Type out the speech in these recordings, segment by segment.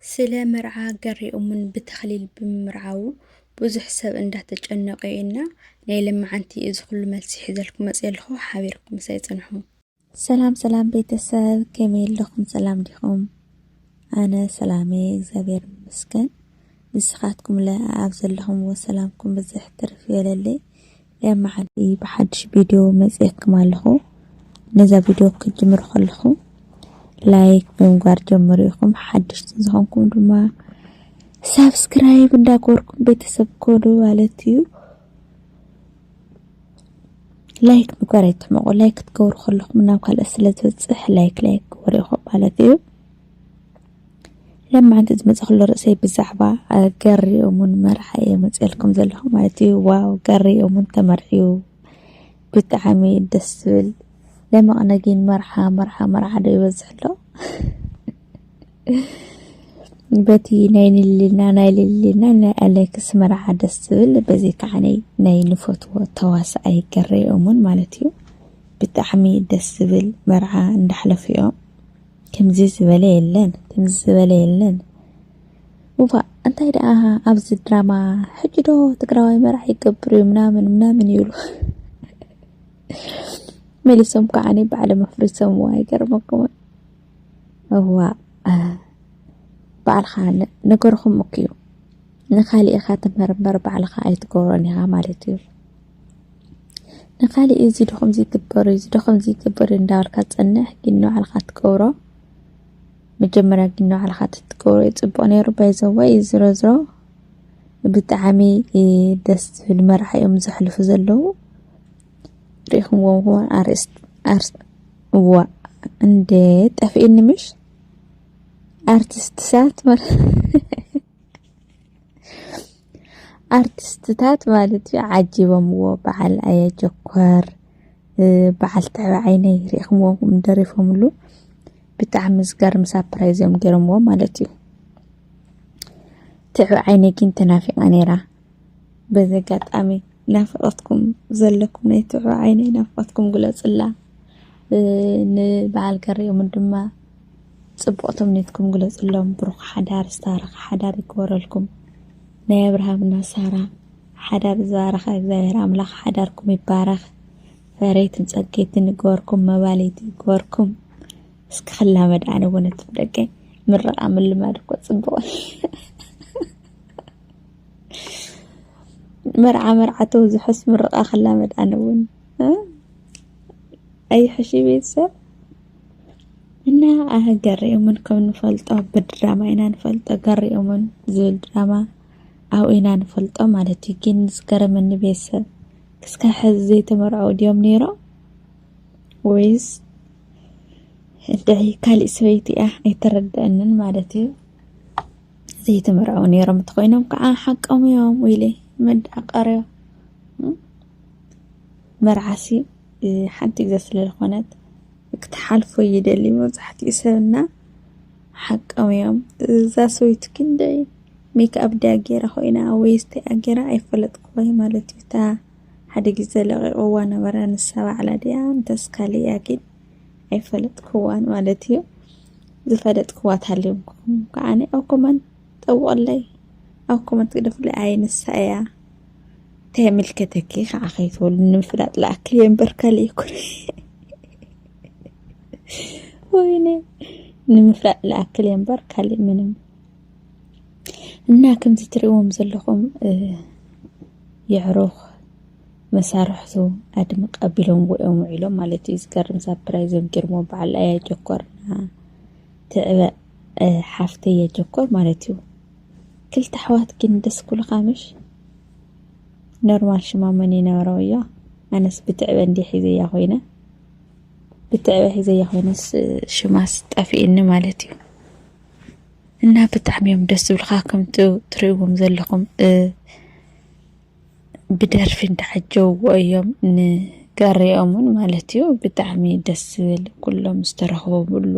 ስለ መርዓ ገሪኦምን ብተኽሊል ብምምርዓዉ ብዙሕ ሰብ እንዳተጨነቐ እዩ እና ናይ ለማዓንቲ እዚ ኩሉ መልሲ ሒዘልኩም መፅየ ኣለኹ። ሓቢርኩም ምሳይ ፅንሑ። ሰላም ሰላም ቤተሰብ፣ ከመይ ኣለኹም? ሰላም ዲኹም? ኣነ ሰላም እየ፣ እግዚኣብሔር ይመስገን። ንስኻትኩም ለ ኣብ ዘለኹምዎ ሰላምኩም ብዝሕ ትርፍ ይበለለይ። ለማዓንቲ ብሓድሽ ቪድዮ መፅየኩም ኣለኹ። ነዛ ቪድዮ ክትጅምሩ ከለኹም ላይክ ብምግባር ጀምሩ ኢኹም። ሓደሽቲ ዝኾንኩም ድማ ሳብስክራይብ እንዳገበርኩም ቤተሰብ ኮኑ ማለት እዩ። ላይክ ምግባር ኣይትሕመቑ። ላይክ ክትገብሩ ከለኹም ናብ ካልኦት ስለ ዝበፅሕ ላይክ ላይክ ግበሩ ኢኹም ማለት እዩ። ለማዓንቲ ዝመፀ ኩሎ ርእሰይ ብዛዕባ ገሪኦምን መርዓ እየ መፅኤልኩም ዘለኹ ማለት እዩ። ዋው ገሪኦምን ተመርዕዩ ብጣዕሚ ደስ ዝብል። ለመቕነ ግን መርዓ መርዓ መርዓ ዶ ይበዝሕ ኣሎ? በቲ ናይ ንልና ናይ ልልና ናይ ኣሌክስ መርዓ ደስ ዝብል፣ በዚ ከዓ ናይ ናይ ንፈትዎ ተዋሳኣይ ገሪኦምን ማለት እዩ። ብጣዕሚ ደስ ዝብል መርዓ እንዳሕለፉ እዮም። ከምዚ ዝበለ የለን፣ ከምዚ ዝበለ የለን። እዋ እንታይ ደኣ ኣብዚ ድራማ ሕጂ ዶ ትግራዋይ መርዓ ይገብር እዩ ምናምን ምናምን ይብሉ። መሊሶም ከዓ ባዕሎም ኣፍሪሶምዎ ኣይገርመኩምን? እዋ ባዕልኻ ነገርኹም እኮ እዩ። ንኻሊእ ኢኻ ትምህር እምበር ባዕልኻ ኣይትገብሮን ኢኻ ማለት እዩ። ንኻሊእ እዚ ዶ ከምዚ ይግበር እዩ፣ እዚ ዶ ከምዚ ይግበር እዩ እንዳበልካ ትጸንሕ፣ ግን ንባዕልኻ ትገብሮ፣ መጀመርያ ግን ንባዕልኻ ተትገብሮ እዩ ጽቡቕ ነይሩ። ባይዘወይ ዝሮ ዝሮ ብጣዕሚ ደስ ዝብል መርዓ እዮም ዘሕልፉ ዘለዉ። ሪኢኹምዎም ከሆነ ኣርእስት ኣርስ እዋ እንዴ ጠፍኢኒ ምሽ ኣርቲስትሳት መር ኣርቲስትታት ማለት እዩ። ዓጂቦምዎ በዓል ኣያ ጀኮር፣ በዓል ትዕበ ዓይነይ ሪኢኹምዎም ከም ደሪፎምሉ ብጣዕሚ ዝገርም ሳፕራይዝ እዮም ገይሮምዎ ማለት እዩ። ትዕበ ዓይነይ ግን ተናፊቓ ነይራ። በዚ ኣጋጣሚ ናፍቐትኩም ዘለኩም ናይ ትዕበ ዓይነይ ናፍቐትኩም ግለጹላ። ንበዓል ገሪኦምን ድማ ጽቡቕ ትምኒትኩም ግለጽሎም። ብሩኽ ሓዳር ዝተባረኸ ሓዳር ይግበረልኩም። ናይ ኣብርሃምና ሳራ ሓዳር ዝባረኸ እግዚኣብሔር ኣምላኽ ሓዳርኩም ይባረኽ። ፈረይትን ጸገይትን ይግበርኩም፣ መባልይቲ ይግበርኩም። እስኪ ክላመድ ኣነ እውን እትም ደቀይ ምርቓ ምልማድ እኮ ጽቡቕ። መርዓ መርዓቶ ዝሕስ ምርቓ ክላመድ ኣነ እውን ኣይሕሽ ቤተሰብ እና ኣህ ገሪኦምን ከም ንፈልጦ ብድራማ ኢና ንፈልጦ። ገሪኦምን ዝብል ድራማ ኣብኡ ኢና ንፈልጦ ማለት እዩ። ግን ዝገረመኒ ቤተሰብ ክስካ ሕዚ ዘይተመርዐው ድዮም ነይሮም ወይስ እንድዒ ካሊእ ሰበይቲ እያ ኣይተረድአንን ማለት እዩ። ዘይተመርዐው ነይሮም እንተኾይኖም ከዓ ሓቆም እዮም። ወይለይ መን ደኣ ቀርዮ? መርዓሲ ሓንቲ ግዜ ስለ ዝኾነት ክትሓልፎ ይደሊ መብዛሕትኡ ሰብና ሓቆም እዮም። እዛ ሰበይቲ ክንደይ ሜክኣፕ ድያ ገይራ ኮይና ወይስ እንታይ እያ ገይራ ኣይፈለጥኩ ወይ ማለት እዩ። እታ ሓደ ግዜ ለቂቕዋ ነበረ ንሳ ባዕላ ድያ እንተስ ካልእ እያ ግን ኣይፈለጥኩዋን ማለት እዩ። ዝፈለጥክዋ ተሃልዮም ክኹም ከዓኒ ኣብ ኮመንት ጠውቕለይ፣ ኣብ ኮመንት ግደፍለይ። ኣይ ንሳ እያ እንታይ ምልከተኪ ከዓ ከይትበሉ ንምፍላጥ ለኣክል እየ እምበር ካልእ ይኩን ወይኔ ንምፍላጥ ለኣክል እየ እምበር ካልእ ምንም። እና ከምዚ ትርእዎም ዘለኹም የዕሩኽ መሳርሕቱ ኣድምቕ ኣቢሎም እዮም ውዒሎም ማለት እዩ። ዝገርም ሳፕራይዝ እዮም ገይርሞ በዓል ኣያ ጀኮርና ትዕበ ሓፍተይ የጀኮር ማለት እዩ። ክልተ ኣሕዋት ግን ደስ ኩልኻ ምሽ ኖርማል ሽማ መን ይነበረው እዮ። ኣነስ ብትዕበ እንዲ ሒዘያ ኮይነ ብትዕበ ሒዘያ ኮይነስ ሽማስ ጠፊእኒ ማለት እዩ። እና ብጣዕሚ እዮም ደስ ዝብልካ ከምቲ ትርእዎም ዘለኹም ብደርፊ እንዳዓጀውዎ እዮም ንገሪኦምን ማለት እዩ። ብጣዕሚ ደስ ዝብል ኩሎም ዝተረኸብሉ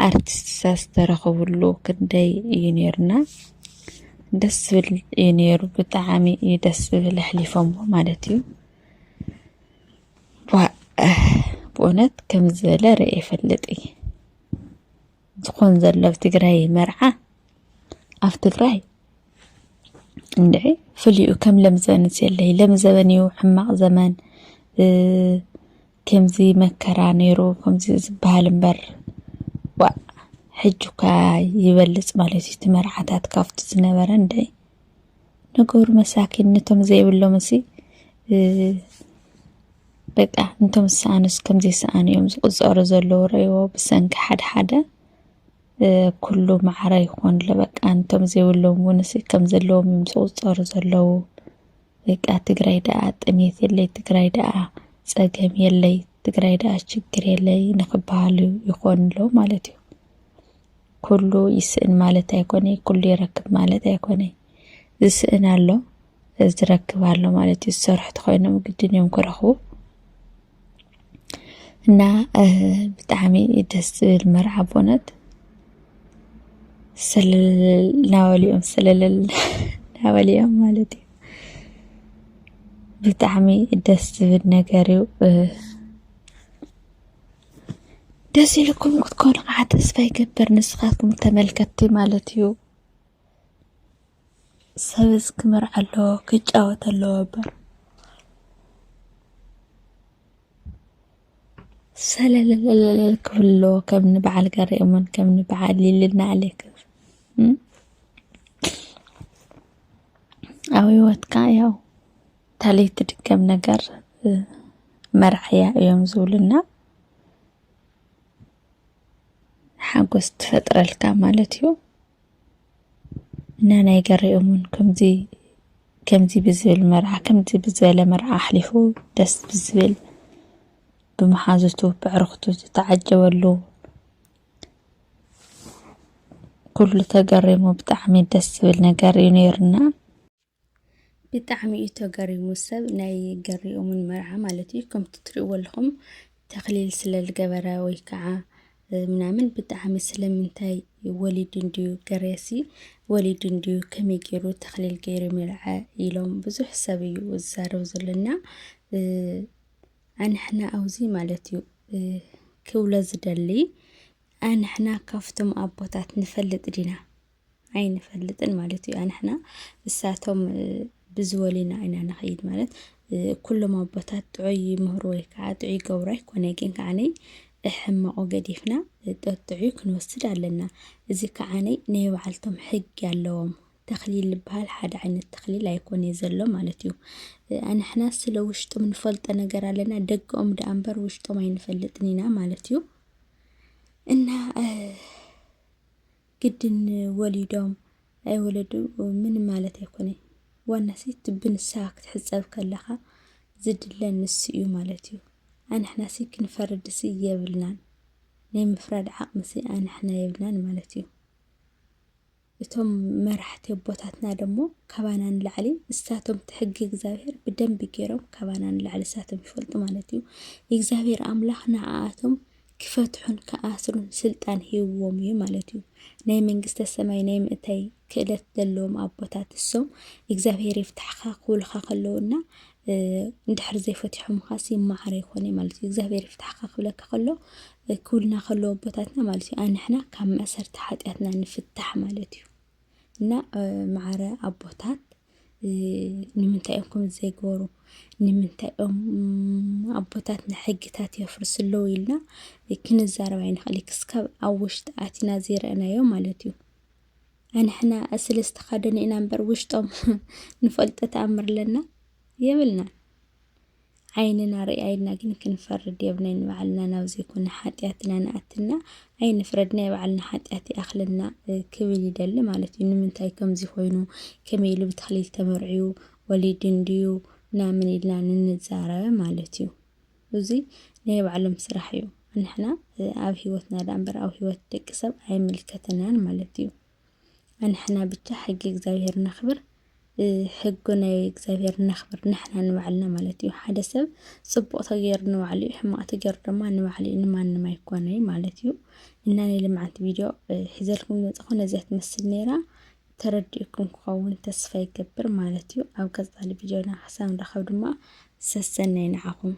ኣርቲስትሳ ዝተረኸብሉ ክንደይ እዩ ነይርና ደስ ዝብል እዩ ነይሩ። ብጣዕሚ እዩ ደስ ዝብል ኣሕሊፎምዎ ማለት እዩ። ብእውነት ከም ዝበለ ርእ ይፈልጥ እዩ። ዝኾን ዘሎ ኣብ ትግራይ መርዓ ኣብ ትግራይ እንድዒ ፍልዩ ከም ለምዘበንስ የለይ። ለምዘበን እዩ ሕማቕ ዘመን። ከምዚ መከራ ነይሩ ከምዚ ዝበሃል እምበር፣ ዋ ሕጂ እኳ ይበልፅ ማለት እዩ እቲ መርዓታት ካብቲ ዝነበረ። እንድዒ ነገሩ መሳኪን ነቶም ዘይብሎም እሲ በቃ እንቶም ዝሰኣኑስ ከም ዘይሰኣኑ እዮም ዝቁፀሩ ዘለዉ። ረእይዎ ብሰንኪ ሓደ ሓደ ኩሉ ማዕረ ይኾን ኣሎ። በቃ እንቶም ዘይብሎም እውን እሲ ከም ዘለዎም እዮም ዝቁፀሩ ዘለዉ። በቃ ትግራይ ደኣ ጥሜት የለይ፣ ትግራይ ደኣ ፀገም የለይ፣ ትግራይ ደኣ ችግር የለይ ንክበሃሉ ይኾን ኣሎ ማለት እዩ። ኩሉ ይስእን ማለት ኣይኮነይ፣ ኩሉ ይረክብ ማለት ኣይኮነይ። ዝስእን ኣሎ፣ ዝረክብ ኣሎ ማለት እዩ። ዝሰርሑ ተኮይኖም ግድን እዮም ክረኽቡ። እና ብጣዕሚ ደስ ዝብል መርዓ ቦነት ሰለል ናበሊኦም ሰለለል ናበሊኦም ማለት እዩ። ብጣዕሚ ደስ ዝብል ነገር እዩ። ደስ ኢልኩም ክትኮኑ ከዓ ተስፋ ይገብር። ንስኻትኩም ተመልከትቲ ማለት እዩ። ሰብ እዚ ክመርዓ ኣለዎ ክጫወት ኣለዎ እበር ሰለለለለል ክብል ኣለዎ። ከም ንበዓል ገሪኦምን ከም ንበዓል ሊልና ኣሌክስ ኣብ ህይወትካ ያው ታለይ ትድገም ነገር መርዓያ እዮም ዝብሉና። ሓጎስ ትፈጥረልካ ማለት እዩ። እና ናይ ገሪኦም እውን ከምዚ ከምዚ ብዝብል መርዓ ከምዚ ብዝበለ መርዓ ኣሕሊፉ ደስ ብዝብል ብመሓዙቱ ብዕርኽቱ ዝተዓጀበሉ ኩሉ ተገሪሙ ብጣዕሚ ደስ ዝብል ነገር እዩ ነይሩና። ብጣዕሚ እዩ ተገሪሙ ሰብ ናይ ገሪኦምን መርዓ ማለት እዩ። ከምቲ ትሪእዎ ኣለኹም ተኽሊል ስለ ዝገበረ ወይ ከዓ ምናምን ብጣዕሚ ስለምንታይ ወሊዱ እንድዩ ገሬሲ ወሊዱ እንድዩ ከመይ ገይሩ ተኽሊል ገይሩ ይምርዐ ኢሎም ብዙሕ ሰብ እዩ ዝዛረብ ዘሎና። ኣንሕና ኣብዚ ማለት እዩ ክብሎ ዝደሊ ኣንሕና ካብቶም ኣቦታት ንፈልጥ ዲና? ኣይንፈልጥን ማለት እዩ። ኣንሕና እሳቶም ብዝበሉና ኢና ንኸይድ ማለት ኩሎም ኣቦታት ጥዑይ ይምህሩ ወይ ከዓ ጥዑይ ይገብሩ ኣይኮነ ግን ከዓነይ ሕማቑ ገዲፍና ጥዑይ ክንወስድ ኣለና። እዚ ከዓነይ ናይ ባዕልቶም ሕጊ ኣለዎም። ተኽሊል ዝበሃል ሓደ ዓይነት ተኽሊል ኣይኮነ ዘሎ ማለት እዩ። ኣንሕና ስለ ውሽጦም ንፈልጦ ነገር ኣለና ደገኦም ደኣ እምበር ውሽጦም ኣይንፈልጥን ኢና ማለት እዩ። እና ግድን ወሊዶም ኣይወለዱ ምንም ማለት ኣይኮነ። ዋናሲ ትብንሳ ክትሕፀብ ከለኻ ዝድለ ንሱ እዩ ማለት እዩ። ኣንሕናሲ ክንፈርድሲ የብልናን። ናይ ምፍራድ ዓቕምሲ ኣንሕና የብልናን ማለት እዩ። እቶም መራሕቲ ኣቦታትና ደሞ ካባና ንላዕሊ እሳቶም እቲ ሕጊ እግዚኣብሔር ብደንቢ ገይሮም ካባና ንላዕሊ እሳቶም ይፈልጡ ማለት እዩ። እግዚኣብሔር ኣምላኽ ንዓኣቶም ክፈትሑን ክኣስሩን ስልጣን ሂብዎም እዩ ማለት እዩ። ናይ መንግስተ ሰማይ ናይ ምእታይ ክእለት ዘለዎም ኣቦታት እሶም እግዚኣብሔር ይፍታሕካ ክብሉኻ ከለውና እንድሕር ዘይፈትሖምኻስ ይመዓረ ይኾነ ማለት እዩ። እግዚኣብሔር ይፍታሕካ ክብለካ ከሎ ክብልና ከለዎ ኣቦታትና ማለት እዩ። ኣንሕና ካብ መእሰርቲ ሓጢኣትና ንፍታሕ ማለት እዩ። እና መዓረ ኣቦታት ንምንታይ እዮም ከምዚ ዘይገበሩ? ንምንታይ እዮም ኣቦታትና ሕግታት የፍርሱ ኣለዉ ኢልና ክንዛረብ ኣይንኽእል። ክስካብ ኣብ ውሽጢ ኣቲና ዘይረእናዮ ማለት እዩ። ኣንሕና ስለ ዝተኸደኑ ኢና እምበር ውሽጦም ንፈልጦ ተኣምር ኣለና የብልናን። ዓይንና ርኣይና ግን ክንፈርድ የብልናን ንባዕልና ናብ ዘይኮነ ሓጢኣትና ንኣትና ኣይንፍረድ ናይ ባዕልና ሓጢኣት ይኣኽለና ክብል ይደሊ ማለት እዩ። ንምንታይ ከምዚ ኮይኑ ከመይ ኢሉ ብተኽሊል ተመርዕዩ ወሊዱ እንድዩ ምናምን ኢልና ንንዛረበ ማለት እዩ። እዚ ናይ ባዕሎም ስራሕ እዩ። ንሕና ኣብ ህይወትና ደኣ እምበር ኣብ ህይወት ደቂ ሰብ ኣይምልከተናን ማለት እዩ። ኣንሕና ብቻ ሕጊ እግዚኣብሔር ነኽብር፣ ሕጊ ናይ እግዚኣብሔር ነኽብር ንሕና ንባዕልና ማለት እዩ። ሓደ ሰብ ጽቡቕ ተገይሩ ንባዕሉ እዩ፣ ሕማቕ ተገይሩ ድማ ንባዕሉ እዩ፣ ንማንም ኣይኮነይ ማለት እዩ። እና ናይ ልምዓንቲ ቪድዮ ሒዘልኩም ዝመጽኹ ነዚያ ትመስል ነይራ። ተረዲእኩም ክኸውን ተስፋ ይገብር ማለት እዩ። ኣብ ቀጻሊ ቪድዮና ክሳብ ንራኸብ ድማ ሰሰናይ ንዓኹም።